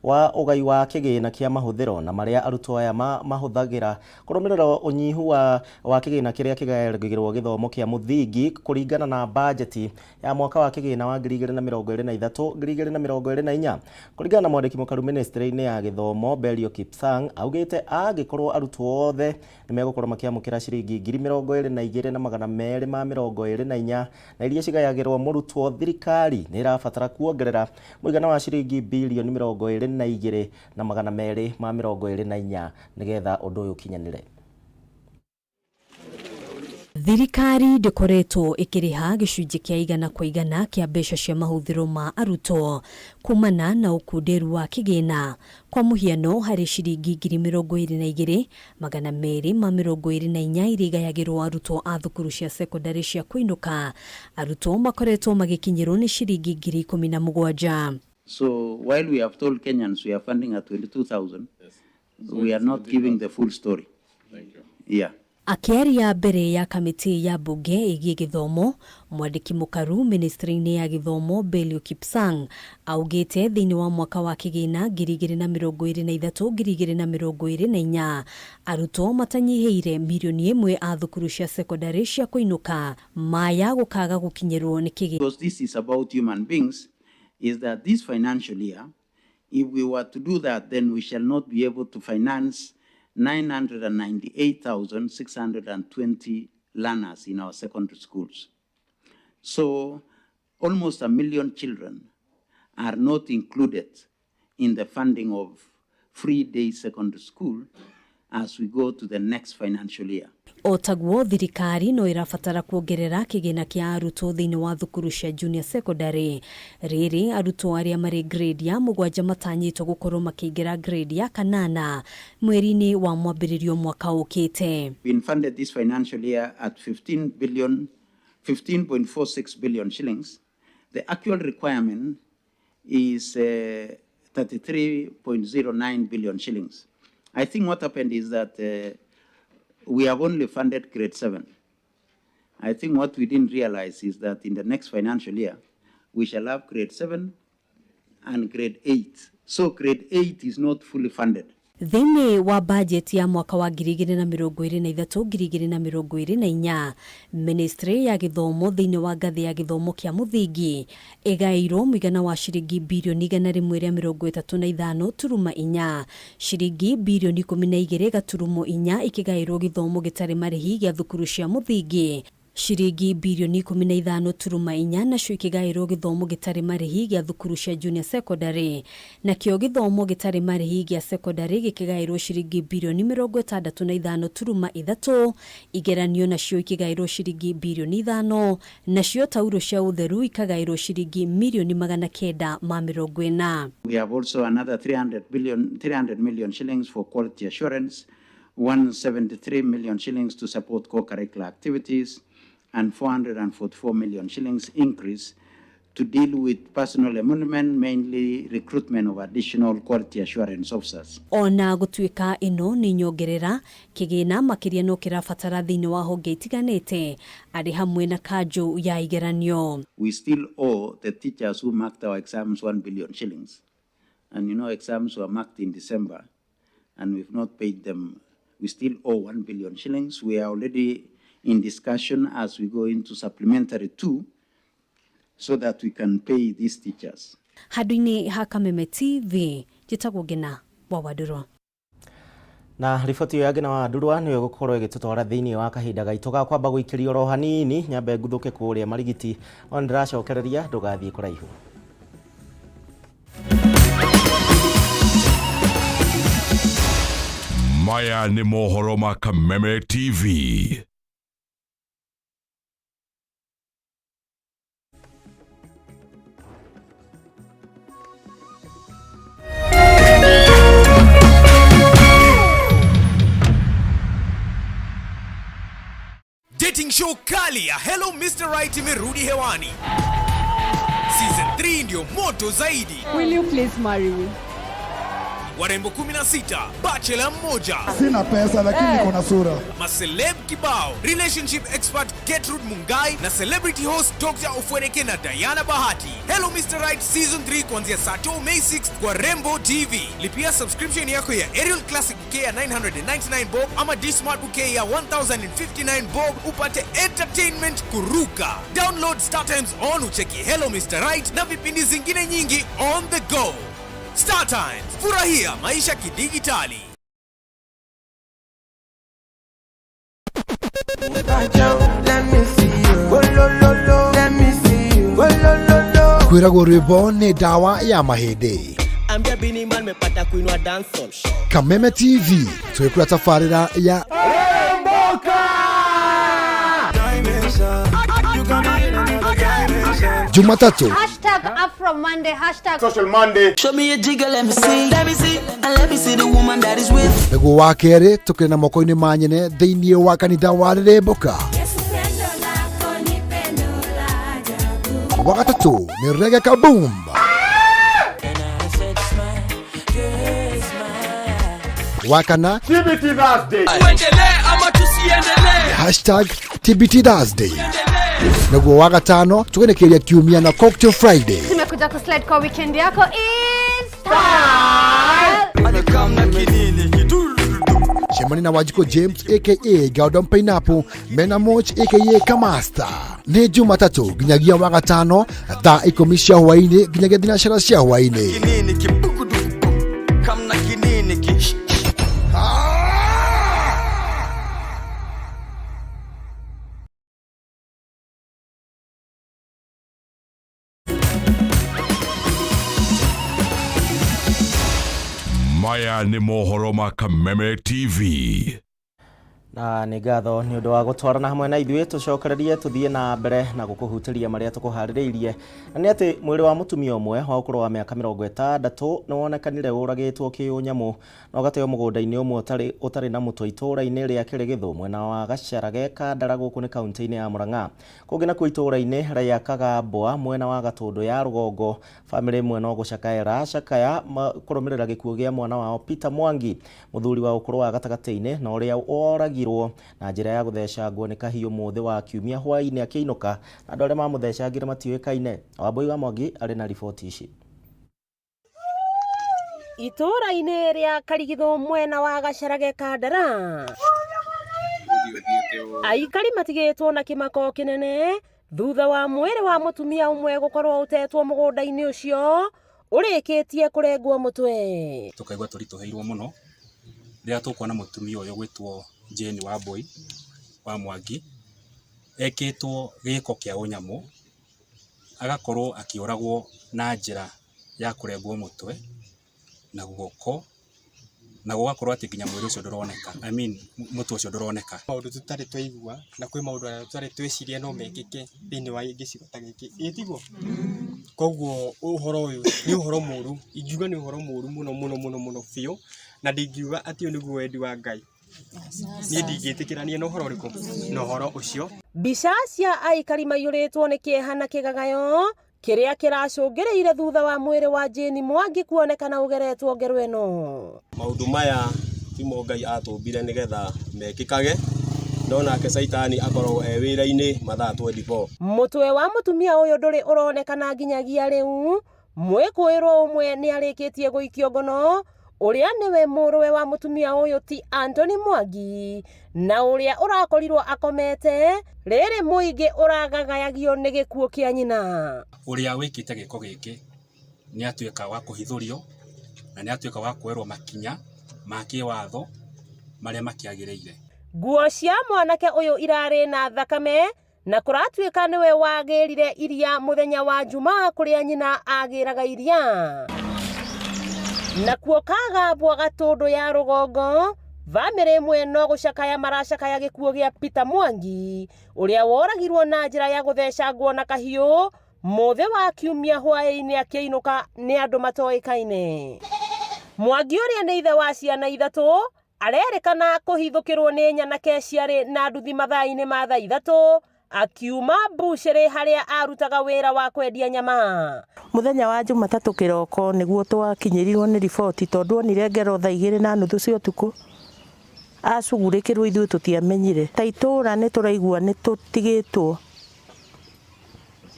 Wa ũgai wa kĩgĩna kĩa mahũthĩro na marĩa arutwo aya mahũthagĩra kũrũmĩrĩra ũnyihu wa kĩgĩna kĩrĩa kĩgayagĩrwo gĩthomo kĩa mũthingi kũringana na bajeti ya mwaka wa kĩgĩna wa 2023 2024. Kũringana na mwandĩki mũkaru ministry-inĩ ya gĩthomo Belio Kipsang, augĩte angĩkorwo arutwo othe nĩ megũkorwo makĩamũkĩra ciringi 22,224 na iria cigayagĩrwo mũrutwo, thirikari nĩ ĩrabatara kuongerera mũigana wa ciringi birioni 22,224 nĩgetha ũndũ ũyũ ũkinyanĩre. Thirikari ndĩkoretwo ĩkĩrĩha gĩcunjĩ kĩa 100% kĩa mbeca cia mahũthĩro ma arutwo kumana na ũkunderu wa kĩgĩna. Kwa mũhiano, harĩ ciringi 22,224 iria igayagĩrwo arutwo a thukuru cia sekondarĩ cia kũinũka, arutwo makoretwo magĩkinyĩrwo nĩ ciringi 17,000. So while we have told Kenyans we are funding at 22,000, yes, so we are not giving the full story. Thank you. Yeah. Akĩaria mbere ya kamĩtĩ ya mbunge ĩgiĩ gĩthomo, mwandĩki mũkaru ministry-inĩ ya gĩthomo Belio Kipsang augĩte thĩinĩ wa mwaka wa kĩgĩna 2023 2024 arutwo matanyihĩire 1 mirioni a thukuru cia sekondarĩ cia kũinũka maya gũkaga gũkinyĩrwo nĩ kĩgĩna. Because this is about human beings, is that this financial year, if we were to do that, then we shall not be able to finance 998,620 learners in our secondary schools. So almost 1 million children are not included in the funding of free day secondary school as we go to the next financial year. O taguo, thirikari no ĩrabatara kuongerera kĩgĩna kĩa arutwo thĩinĩ wa thukuru cia junior secondary. Rĩrĩ arutwo arĩa marĩ grade ya 7 matanyĩtwo gũkorwo makĩingĩra grade ya 8 mweri-inĩ wa mwambĩrĩrio mwaka ũkĩte. Been funded this financial year at 15 billion, 15.46 billion shillings. The actual requirement is 33.09 billion shillings. I think what happened is that we have only funded grade 7. I think what we didn't realize is that in the next financial year, we shall have grade 7 and grade 8. So grade 8 is not fully funded. Thĩinĩ wa bajeti ya mwaka wa 2023 2024, ministry ya gĩthomo thĩinĩ wa ngathĩ ya gĩthomo kĩa mũthingi ĩgaĩirwo mũigana wa ciringi birioni 135.4, ciringi birioni 12.4 ikĩgaĩrwo gĩthomo gĩtarĩ marĩhi gĩa thukuru cia mũthingi, ciringi birioni 15.4 nacio ikĩgaĩrwo gĩthomo gĩtarĩ marĩhi gĩa thukuru cia junior secondary, nakĩo gĩthomo gĩtarĩ marĩhi gĩa secondary gĩkĩgaĩrwo ciringi birioni 65.3, igeranio nacio ikĩgaĩrwo ciringi birioni 5, nacio tauro cia ũtheru ikagaĩrwo ciringi mirioni 940. We have also another 300 billion, 300 million shillings for quality assurance, 173 million shillings to support co-curricular activities, and 444 million shillings increase to deal with personal emolument, mainly recruitment of additional quality assurance officers. Ona gũtuĩka ĩno nĩ nyongerera, kĩgĩna makĩria no kĩrabatara thĩinĩ wa honge itiganĩte arĩ hamwe na kanjũ ya igeranio. We still owe the teachers who marked our exams 1 billion shillings. And exams were marked in December, and we've not paid them. We still owe 1 billion shillings. We are already in discussion as we go into supplementary two so that we can pay these teachers. Handũ-inĩ ha Kameme TV, njĩtagwo Ngina wa Wandũrwa. Na riboti ĩyo ya Ngina wa Wandũrwa nĩyo ĩgũkorwo ĩgĩtũtwara thĩinĩ wa kahinda gaitũ ga kwamba gũikĩrio oro hanini. Nyambe nguthũke kũrĩa Marigiti, ona ndĩracokereria, ndũgathiĩ kũraihu. Maya nĩ mohoro ma Kameme TV. Dating show kali ya Hello Mr. Right imerudi hewani. Season 3 ndio moto zaidi. Will you please marry me? Warembo 16, bachelor mmoja, Sina pesa lakini niko na sura. Maceleb kibao, relationship expert Gertrude Mungai na celebrity host Dr. Ofweneke na Diana Bahati. Hello Mr. Right Season 3 kuanzia Sato May 6 kwa Rembo TV. Lipia subscription yako ya Aerial Classic Bouquet ya 999 bob ama D-Smart Bouquet ya 1059 bob upate entertainment kuruka. Download Star Times on ucheki Hello Mr. Right na vipindi zingine nyingi on the go. Star Times, furahia maisha kidigitali. Kwĩragwo rwĩmbo nĩ ndawa ya mahĩndĩ. Ambia Bini Man mepata kuinua dancehall. Kameme TV twĩkũra tabarĩra ya Jumatatu Hashtag Afro Monday, hashtag Show me a jigger, let me see. Let me see, and let me see the woman that is with. Nĩguo wa kerĩ tũkĩrĩ na moko-inĩ ma nyene thĩinĩ wa kanitha wa Rĩrĩmbũka. Wa gatatũ nĩ Reggae Kaboom. Wa kana hashtag TBT Thursday. Naguo wa gatano tũgenekeria kiumia na Cocktail Friday. Tumekuja kuslide kwa weekend yako is style. Cemania na Wanjikũ James aka Gordon Pineapple mena Moch aka Kamasta nĩ Jumatatũ nginyagia wa gatano thaa 10 cia hwaĩ-inĩ nginyagia thinacara cia hwaĩ-inĩ. Maya nĩ mohoro ma Kameme TV. Na nĩ ngatho nĩ ũndũ wa gũtwarana hamwe na ithuĩ, tũcokererie tũthiĩ na mbere na gũkũhutĩria marĩa tũkũharĩrĩirie, na nĩ atĩ mwĩrĩ wa mũtumia ũmwe wa ũkũrũ wa mĩaka 60 nĩ wonekanire ũragĩtwo kĩũnyamũ na ũgateo mũgũnda-inĩ ũmwe ũtarĩ na mũtwe itũũra-inĩ rĩa Kĩrĩgĩthũ mwena wa Gacarage Kandara gũkũ nĩ kaunti-inĩ ya Murang'a. Kũngĩ nakuo itũũra-inĩ rĩa Kagambwa mwena wa Gatũndũ ya rũgongo, bamĩrĩ ĩmwe no gũcakaĩra cakaya kũrũmĩrĩra gĩkuũ gĩa mwana wao Peter Mwangi, mũthuri wa ũkũrũ wa gatagatĩ-inĩ na ũrĩa woragirwo na njĩra ya gũthecangwo nĩ kahiũ mũthĩ wa kiumia hwaĩ-inĩ akĩinũka, na andũ arĩa mamũthecangire matiũĩkaine. Wambui wa Mwangi arĩ na riboti ici. Itũũra-inĩ rĩa Karigithũ mwena wa Gacarage Kandara, aikari matigĩtwo na kĩmako kĩnene thutha wa mwĩrĩ wa mũtumia ũmwe gũkorwo ũtetwo mũgũnda-inĩ ũcio ũrĩkĩtie kũrengwo mũtwe. Tũkaigua tũritũhĩirwo mũno rĩrĩa tũkuona mũtumia ũyũ gwĩtwo Jane Wambui wa Mwangi ekĩtwo gĩko kĩa ũnyamũ, agakorwo akĩũragwo na njĩra ya kũrengwo mũtwe na guoko, na gũgakorwo atĩ nginya mwĩrĩ ũcio ndũroneka, I mean mũtwe ũcio ndũroneka. Maũndũ tũtarĩ twaigua na kwĩ maũndũ ona tũtarĩ tweciria no mekĩke thĩinĩ wa gĩcigo ta gĩkĩ, ĩ tiguo? Koguo ũhoro ũyũ nĩ ũhoro mũru, ingiuga nĩ ũhoro mũru mũno mũno mũno mũno biũ, na ndingiuga atĩ ũyũ nĩguo wendi wa Ngai. Niĩ ndingĩtĩkĩrania na ũhoro ũrĩkũ? Na ũhoro ũcio. Mbica cia aikari maiyũrĩtwo nĩ kĩeha na kĩgagayo kĩrĩa kĩracũngĩrĩire thutha wa mwĩrĩ wa Jane Mwangi kuonekana ũgeretwo ngero ĩno. Maũndũ maya timo Ngai atũmbire nĩgetha mekĩkage, no nake Caitani akoragwo e wĩra-inĩ mathaa 24. Mũtwe wa mũtumia ũyũ ndũrĩ ũronekana nginyagia rĩu. Mwĩkũĩrwo ũmwe nĩ arĩkĩtie gũikio ngono, ũrĩa nĩwe mũrũwe wa mũtumia ũyũ ti Anthony Mwangi, na ũrĩa ũrakorirwo akomete rĩrĩ mũingĩ ũragagayagio nĩ gĩkuũ kĩa nyina. Ũrĩa wĩkĩte gĩko gĩkĩ nĩ atuĩka wa kũhithũrio na nĩ atuĩka wa kuoerwo makinya ma kĩwatho marĩa makĩagĩrĩire. Nguo cia mwanake ũyũ irarĩ na thakame na kũratuĩka nĩwe wagĩrire iria mũthenya wa Jumaa kũrĩa nyina agĩraga iria. Nakuo Kagambwa Gatũndũ ya rũgongo, bamĩrĩ ĩmwe no gũcakaya maracakaya gĩkuũ gĩa Peter Mwangi ũrĩa woragirwo na njĩra ya gũthecangwo na kahiũ mũthĩ wa kiumia hwaĩ-inĩ akĩinũka nĩ andũ matoĩkaine. Mwangi ũrĩa nĩ ithe wa ciana ithatũ arerĩkana kũhithũkĩrwo nĩ nyanake ciarĩ na nduthi mathaa-inĩ ma thaa 3 akiuma mbucĩrĩ harĩa arutaga wĩra wa kwendia nyama. Mũthenya wa Jumatatũ kĩroko nĩguo twakinyĩrirwo nĩ riboti tondũ onire ngero thaa igĩrĩ na nuthu cia ũtukũ acugurĩkĩrwo ithuĩ tũtiamenyire. Ta itũũra nĩ tũraigua nĩ tũtigĩtwo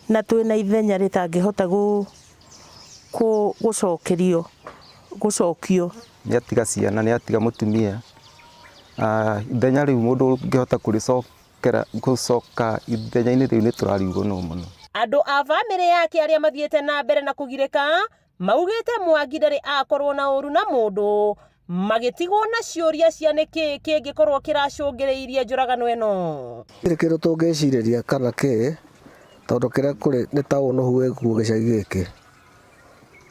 na twĩna ithenya rĩtangĩhota gũcokerio gũcokio. Nĩ atiga ciana, nĩ atiga mũtumia, ithenya rĩu mũndũ ũngĩhota kũrĩcokera gũcoka ithenya-inĩ rĩu nĩ tũrarigwo nũ mũno. Andũ a bamĩrĩ yake arĩa mathiĩte na mbere na kũgirĩka maugĩte Mwangi ndarĩ akorwo na ũru na mũndũ, magĩtigwo na ciũria cia nĩkĩ kĩngĩkorwo kĩracũngĩrĩirie njũragano ĩno. Gũtirĩ kĩndũ tũngĩcirĩria kana kĩ tondũ kĩrĩa kũrĩ nĩ ta ũnũhu wĩkuo gĩcagi gĩkĩ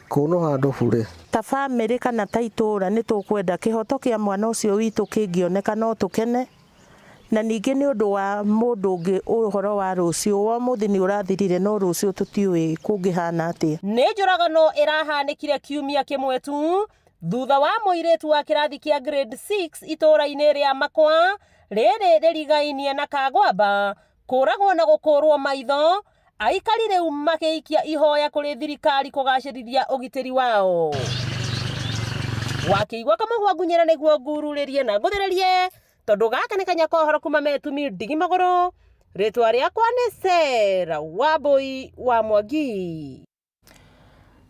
kũnũha andũ burĩ. Ta bamĩrĩ kana ta itũũra nĩ tũkwenda kĩhoto kĩa mwana ũcio witũ kĩngĩoneka no tũkene, na ningĩ nĩ ũndũ wa mũndũ ũngĩ ũhoro wa rũciũ wa ũmũthĩ nĩ ũrathirire no rũciũ tũtiũĩ kũngĩhana atĩa. Nĩ njũragano ĩrahanĩkire kiumia kĩmwe tu thutha wa mũirĩtu wa kĩrathi kĩa grade 6 itũũra-inĩ rĩa Makwa rĩrĩ rĩrigainie na Kagwamba kũragwo na gũkũrwo maitho, aikari rĩu makĩikia ihoya kũrĩ thirikari kũgacĩrithia ũgitĩri wao. Wakĩigua kamũhwa ngunyĩra nĩguo ngururĩrie na ngũthĩrĩrie tondũ gaka nĩ kanya ka ũhoro kuma metumi ndigi magũrũ. Rĩtwa rĩakwa nĩ Sarah Wambui wa Mwangi.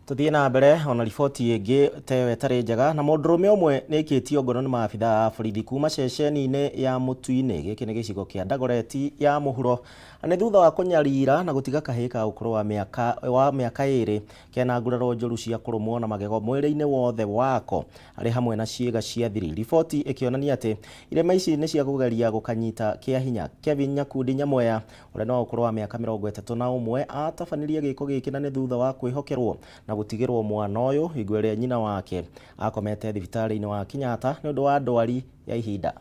Tuthiĩ na mbere ona riboti ĩngĩ ta ĩyo ĩtarĩ njega na mũndũrũme ũmwe nĩ aikĩtio ngono nĩ maabithaa a borithi kuma ceceni-inĩ ya Mũtui-inĩ. Gĩkĩ nĩ gĩcigo kĩa Dagoretti ya mũhuro na nĩ thutha wa kũnyarira na gũtiga kahĩĩ ka ũkũrũ wa mĩaka 2 kena nguraro njũru cia kũrũmwo na magego mwĩrĩ-inĩ wothe wako arĩ hamwe na ciĩga cia thiri. Riboti ĩkĩonania atĩ irema ici nĩ cia kũgeria gũkanyita kĩa hinya. Kevin Nyakundi Nyamweya ũrĩa nĩ wa ũkũrũ wa mĩaka 31 atabanirie gĩko gĩkĩ na nĩ thutha wa kwĩhokerwo na gũtigĩrwo mwana ũyũ hingo ĩrĩa nyina wake akomete thibitarĩ-inĩ wa Kenyatta nĩ ũndũ wa ndwari ya ihinda.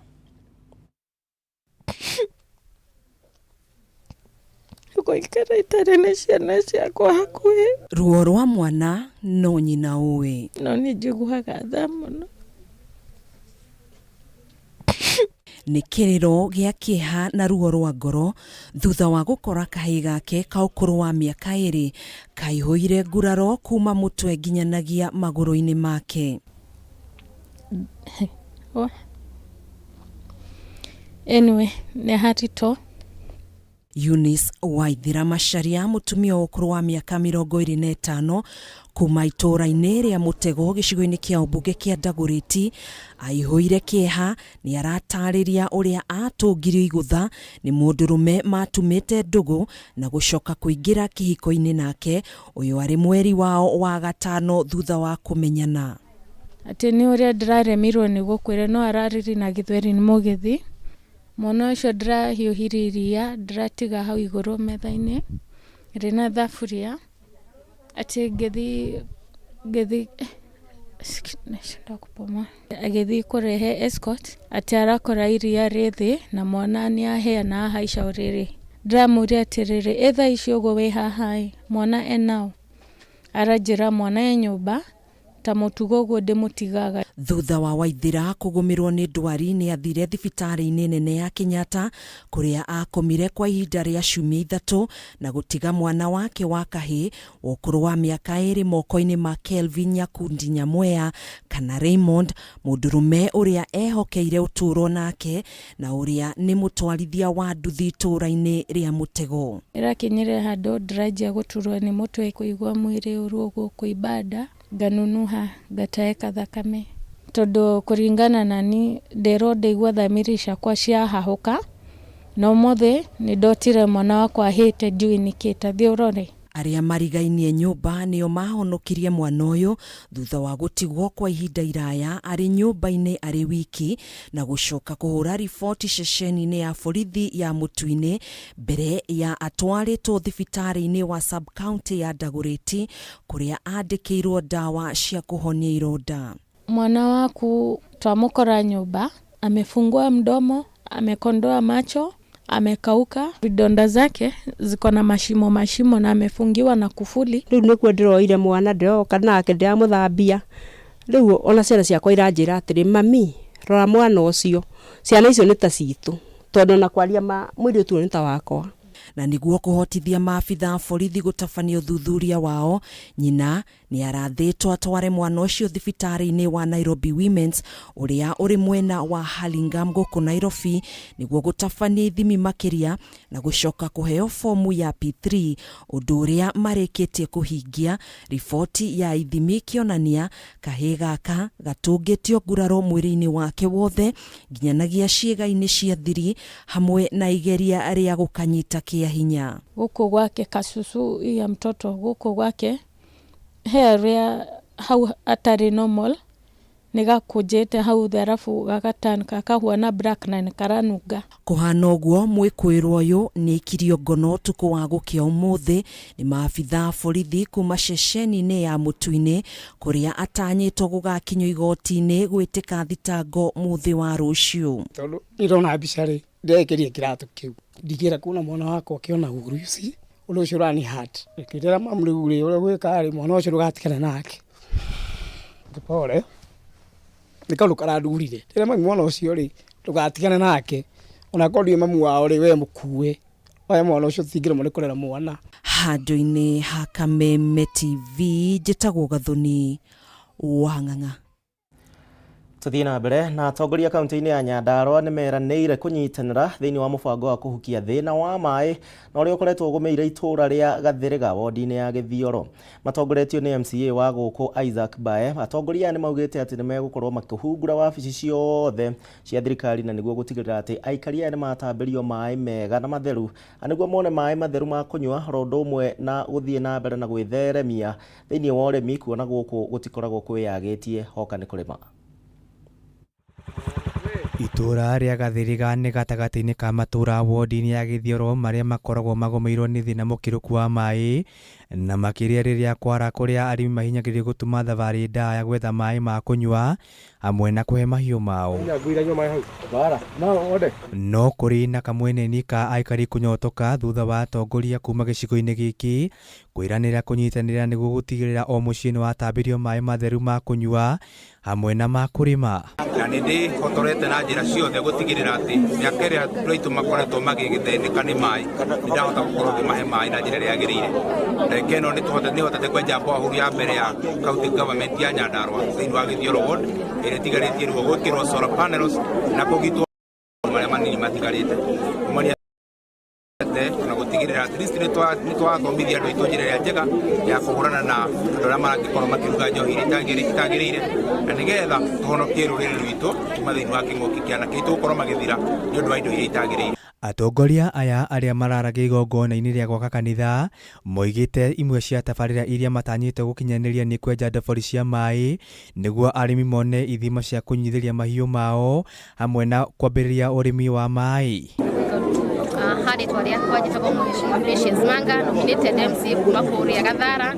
Gũikara itarĩ na ciana ciakwa hakuhĩ. Ruo rwa mwana no nyina ũĩ. No nĩ njiguaga tha mũno. Nĩ kĩrĩro gĩa kĩeha na ruo rwa ngoro thutha wa gũkora kahĩĩ gake ka ũkũrũ wa mĩaka 2 kaihũire nguraro kuma mũtwe nginyanagia magũrũ-inĩ make. Anyway, nĩ haritũ. Eunice Waithira Macharia mũtumia wa ũkũrũ wa mĩaka 25 kuma itũũra-inĩ rĩa Mũtego gĩcigo-inĩ kĩa ũmbunge kĩa Dagoretti aihũire kĩeha nĩ aratarĩria ũrĩa atũngirio igũtha nĩ mũndũrũme matumĩte ndũgũ na gũcoka kũingĩra kĩhiko-inĩ nake ũyũ arĩ mweri wao wa gatano thutha wa kũmenyana. Atĩ nĩ ũrĩa ndĩraremirwo nĩ gũkwĩra no arariri na gĩthweri nĩ mũgĩthi. Mwana ũcio ndĩrahiũhirie iria ndĩratiga hau igũrũ metha-inĩ rĩna thaburia atĩ ngĩthi agĩthiĩ kũrehe escort atĩ arakora iria rĩ thĩ na mwana nĩ ahĩa na ahaica ũrĩrĩ. Ndĩramũria atĩrĩrĩ, ĩ thaa ici ũguo wĩ haha ĩ, mwana enao? Aranjĩra mwana e nyũmba ta mũtugo ũguo ndĩmũtigaga. Thutha wa Waithira kũgũmĩrwo nĩ ndwari nĩ athire thibitarĩ-inĩ nene ya Kenyatta kũrĩa akomire kwa ihinda rĩa ciumia 3 na gũtiga mwana wake wa kahĩĩ wa ũkũrũ wa mĩaka 2 moko-inĩ ma Kelvin Nyakundi Nyamweya kana Raymond, mũndũrũme ũrĩa ehokeire ũtũũro nake na ũrĩa nĩ mũtwarithia wa nduthi itũũra-inĩ rĩa Mũtego. Ĩrakinyire handũ ndĩranjia gũturwo nĩ mũtwe, kũigua mwĩrĩ ũru ũguo, kũimba nda, nganunuha ngataeka thakame tondũ kũringana na ni nderwo ndaigua thamiri ciakwa ciahahũka na ũmũthĩ nĩ ndotire mwana wakwa ahĩte ndiũĩ nĩkĩ, ta thiĩ ũrore. Arĩa marigainie nyũmba nĩo mahonokirie mwana ũyũ thutha wa gũtigwo kwa ihinda iraya arĩ nyũmba-inĩ arĩ wiki na gũcoka kũhũra riboti ceceni-inĩ ya borithi ya Mũtui-inĩ mbere ya atwarĩtwo thibitarĩ-inĩ wa sub-county ya Dagoretti kũrĩa andĩkĩirwo ndawa cia kũhonia ironda. Mwana waku twamũkora nyũmba amefungua mdomo, amekondoa macho, amekauka, vidonda zake ziko na mashimo mashimo na amefungiwa na kufuli. Rĩu nĩkuo ndĩroire mwana ndĩroka nake ndĩramũthambia. Rĩu ona ciana ciakwa iranjĩra atĩrĩ, mami rora mwana ũcio, ciana icio nĩ ta citũ, tondũ ona kwaria ma mũirĩtu ũyũ nĩ ta wakwa. Na nĩguo kũhotithia maabitha a borithi gũtabania ũthuthuria wao, nyina nĩ arathĩtwo atware mwana ũcio thibitarĩ-inĩ wa Nairobi Women's ũrĩa ũrĩ mwena wa Hurlingham gũkũ Nairobi nĩguo gũtabania ithimi makĩria na gũcoka kũheo fomu ya P3, ũndũ ũrĩa marĩkĩtie kũhingia, riboti ya ithimi ĩkĩonania kahĩĩ gaka gatũngĩtio nguraro mwĩrĩ-inĩ wake wothe nginyanagia ciĩga-inĩ cia thiri hamwe na igeria rĩa gũkanyita kĩa hinya. Gũkũ gwake kasusu ya mtoto gũkũ gwake he harĩa hau hatarĩ normal nĩ gakũnjĩte hau thĩ arabu gaka turn gakahuana black na nĩ karanunga. Kũhana ũguo mwĩkũĩrwo ũyũ nĩaikirio ngono ũtukũ wa gũkĩa ũmũthĩ nĩ maabitha a borithi kuma ceceni-inĩ ya Mũtu-inĩ kũrĩa atanyĩtwo gũgakinyio igoti-inĩ gwĩtĩka thitango mũthĩ wa rũciũ. Tondũ ndona mbica rĩ, ndĩrekĩrire kĩratũ kĩu ndingĩenda kuona mwana wakwa akĩona ũru ũcio, ũndũ ũcio ũrani hurt. Ngĩra mamu rĩu rĩ, ũrĩa ũgwĩka rĩ, mwana ũcio ndũgatigane nake. Pole, nĩ kaũndũ karandurire. Ndĩra mami mwana ũcio rĩ, ndũgatigane nake, ona korwo ndiũĩ mamu wao rĩ, we mũkue. Oya mwana ũcio tũtingĩremwo nĩ kũrera mwana. Handũ-inĩ ha Kameme TV, njĩtagwo Gathoni wa Ng'ang'a. Tũthiĩ na mbere na atongoria kaunti-inĩ ya Nyandarua nĩ meranĩire kũnyitanĩra thĩinĩ wa mũbango wa kũhukia thĩna wa maĩ na ũrĩa ũkoretwo ũgũmĩire itũũra rĩa Gathĩrĩga wondi-inĩ ya Gĩthioro. Matongoretio nĩ MCA wa gũkũ Isaac Bae, atongoria aya nĩ maugĩte atĩ nĩ megũkorwo makĩhungura wabici ciothe cia thirikari na nĩguo gũtigĩrĩra atĩ aikari aya nĩ matambĩrio maĩ mega na matheru na nĩguo mone maĩ matheru ma kũnyua oro ũndũ ũmwe na gũthiĩ na mbere na gwĩtheremia thĩinĩ wa ũrĩmi kuona gũkũ gũtikoragwo kwĩyagĩtie hoka nĩ kũrĩma. Itũũra rĩa Gathĩrĩga nĩ gatagatĩ-inĩ ka matũũra wondi-inĩ ya Gĩthioro marĩa makoragwo magũmĩirwo nĩ thĩna mũkĩrũku wa maĩ na makĩria rĩrĩa kwara kũrĩa arĩmi mahinyagĩrĩrio gũtuma thabarĩ ndaya gwetha maĩ ma kũnyua hamwe na kũhe mahiũ mao. No kũrĩ na kamweneni ka aikari kũnyotoka thutha wa atongoria kuma gĩcigo-inĩ gĩkĩ kwĩranĩra kũnyitanĩra nĩguo gũtigĩrĩra o mũciĩ nĩ watambĩrio maĩ matheru ma kũnyua hamwe na ma kũrĩma. Na nĩ ndĩhotorete na njĩra ciothe gũtigĩrĩra atĩ mĩaka ĩrĩa andũ aitũ makoretwo magĩthĩnĩka nĩ maĩ, nĩ ndahota gũkorwo ngĩmahe maĩ na njĩra ĩrĩa yagĩrĩire. Ndagĩka ĩno nĩ hotete kwenja borehole ya mbere ya county government ya Nyandarua thĩinĩ wa Gĩthioro ward ĩrĩa ĩtigarĩtie rĩu gwĩkĩrwo solar panels na kũgitwo marĩa manini matigarĩte. Kumania na gũtigĩrĩra at least nĩ twathomithia andũ aitũ njĩra ĩrĩa njega ya kũhũrana na andũ arĩa marangĩkorwo makĩruga njohi iria itagĩrĩire na nĩgetha tũhonokie rũrĩrĩ rwitũ kuma thĩinĩ wa kĩng'ũki kĩa anake aitũ gũkorwo magĩthira nĩ ũndũ wa indo iria itagĩrĩire. Atongoria aya arĩa mararagia igongona-inĩ rĩa gwaka kanitha moigĩte imwe cia tabarĩra iria matanyĩte gũkinyanĩria nĩ kwenja ndobori cia maĩ nĩguo arĩmi mone ithima cia kũnyuithĩria mahiũ mao hamwe na kwambĩrĩria ũrĩmi wa maĩ. Ha rĩtwa rĩakwa njĩtagwo Mheshimiwa Patience Manga, nominated MCA kuma kũrĩa Gathara.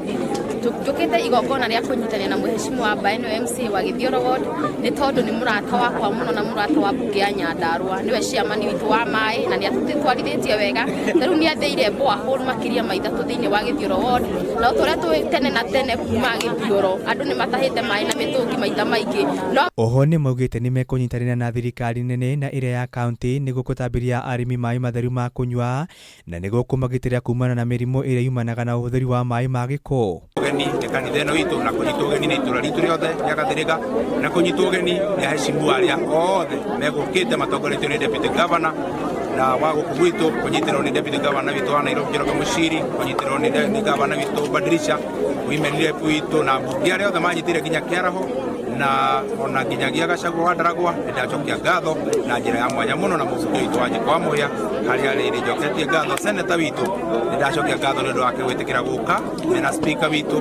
Njũkĩte igongona rĩa kũnyitanĩra na Mheshimiwa Mbae nĩwe MCA wa Gĩthioro Ward nĩ tondũ nĩ mũrata wakwa mũno na mũrata wa mbunge ya Nyandarua, nĩwe chairman witũ wa maĩ na nĩ atũtwarithĩtie wega. Ta rĩu nĩ athĩire borehole makĩria ma ithatũ thĩinĩ wa Gĩthioro Ward, na o ta ũrĩa tũĩ tene na tene kuma Gĩthioro andũ nĩ matahĩte maĩ na mĩtũngi maita maingĩ no Oho nĩmaugĩte nĩmekũnyitanĩra na thirikari nene na ĩrĩa ya kauntĩ nĩguo gũtambĩria arĩmi maĩ matheru ma kũnyua na nĩguo kũmagitĩra kumana na mĩrimũ ĩrĩa yumanaga na ũhũthĩri wa maĩ ma gĩko. Ũgeni nĩ kanitha ĩno itũ na kũnyitwo ũgeni nĩ itũra ritũ rĩothe rĩa Gathĩrĩga na kũnyitwo ũgeni nĩ aheshimu arĩa othe megũkĩte matongoretio nĩ deputy governor na wa gũkũ gwitũ kũnyitĩrwo nĩ deputy governor witũ wa Nairobi Njoroge Mũciri kũnyitĩrwo nĩ governor witũ Badirisha women rep witũ na mbunge arĩa othe manyitĩire nginya kĩaraho na ona nginyagia Gachagua wa Ndaragwa nĩ ndacokia ngatho na njĩra ya mwanya mũno na mũmbunge witũ wa Njĩkũ wa Mũhĩa harĩa arĩ nĩ njoketie ngatho seneta witũ nĩ ndacokia ngatho nĩ ũndũ wake gwĩtĩkĩra gũka mena speaker witũ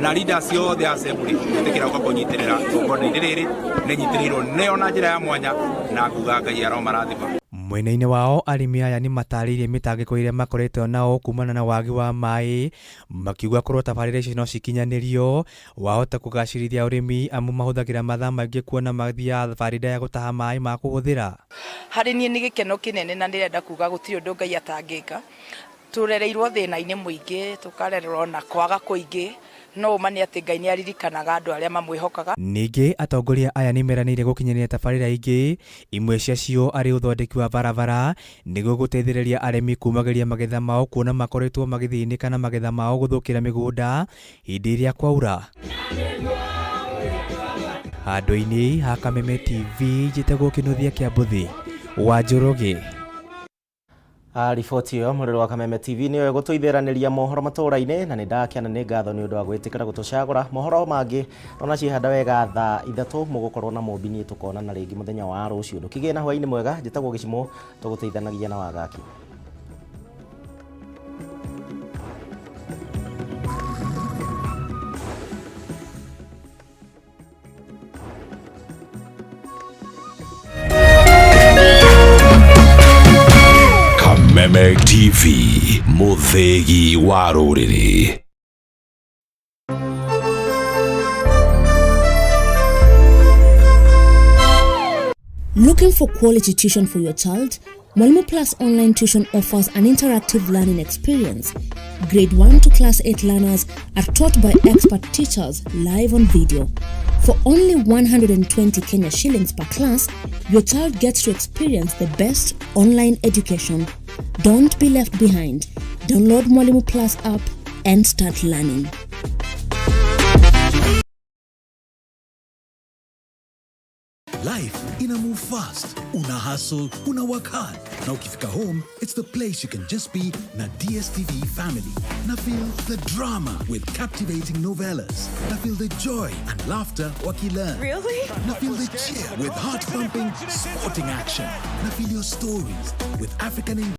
na leaders othe a assembly gwĩtĩkĩra gũka kũnyitĩrĩra igongona-inĩ rĩrĩ nĩ nyitĩrĩirwo nĩo na njĩra ya mwanya na nguga Ngai aromarathima. Mwena-inĩ wao arĩmi aya nĩ matarĩirie mĩtangĩko ĩrĩa makoretwo nao kumana na wagi wa maĩ, makiuga korwo tabarĩra icio no cikinyanĩrio wahota kũgacĩrithia ũrĩmi amu mahũthagĩra mathaa maingĩ kuona mathiaga thabarĩ ndaya gũtaha maĩ ma kũhũthĩra. Harĩ niĩ nĩ gĩkeno kĩnene na ndĩrenda kuga gũtirĩ ũndũ Ngai atangĩka. Tũrereirwo thĩna-inĩ mũingĩ, tũkarererwo na kwaga kũingĩ, No ũma nĩ atĩ Ngai nĩ aririkanaga andũ arĩa mamwĩhokaga. Ningĩ atongoria aya nĩmeranĩire gũkinyanĩria tabarĩra ingĩ, imwe ciacio arĩ ũthondeki wa barabara nĩguo gũteithĩrĩria arĩmi kumagĩria magetha mao kuona makoretwo magĩthĩnĩka na magetha mao gũthũkĩra mĩgũnda hĩndĩ ĩrĩa kwaura. Handũ-inĩ ha Kameme TV njĩtagwo Kĩnuthia kĩa Mbũthi wa Njoroge. Riboti ĩyo mũrĩro wa Kameme TV nĩyo ĩgũtũithĩranĩria mohoro matũra-inĩ na nĩ ndakena nĩ ngatho nĩ ũndũ wa gwĩtĩkĩra gũtũcagũra. Mohoro mangĩ ona ciĩhanda wega thaa 3 mũgũkorwo na Mũmbi, niĩ tũkonana rĩngĩ mũthenya wa rũciũ. Ndũkĩgĩe na hwaĩ-inĩ mwega, njĩtagwo Gĩcimũ, tũgũteithanagia na Wagaki. Kameme TV, mũthĩgi wa rũrĩrĩ. Looking for quality tuition for your child? Mwalimu Plus Online Tuition offers an interactive learning experience. Grade 1 to Class 8 learners are taught by expert teachers live on video. For only 120 Kenya shillings per class, your child gets to experience the best online education. Don't be left behind. Download Mwalimu Plus app and start learning. Life ina move fast. Una hustle, una work hard. Na ukifika home, it's the place you can just be na DSTV family. Na feel the drama with captivating novellas. Na feel the joy and laughter wakilearn. Really? Na feel the cheer with heart-pumping sporting action. Na feel your stories with African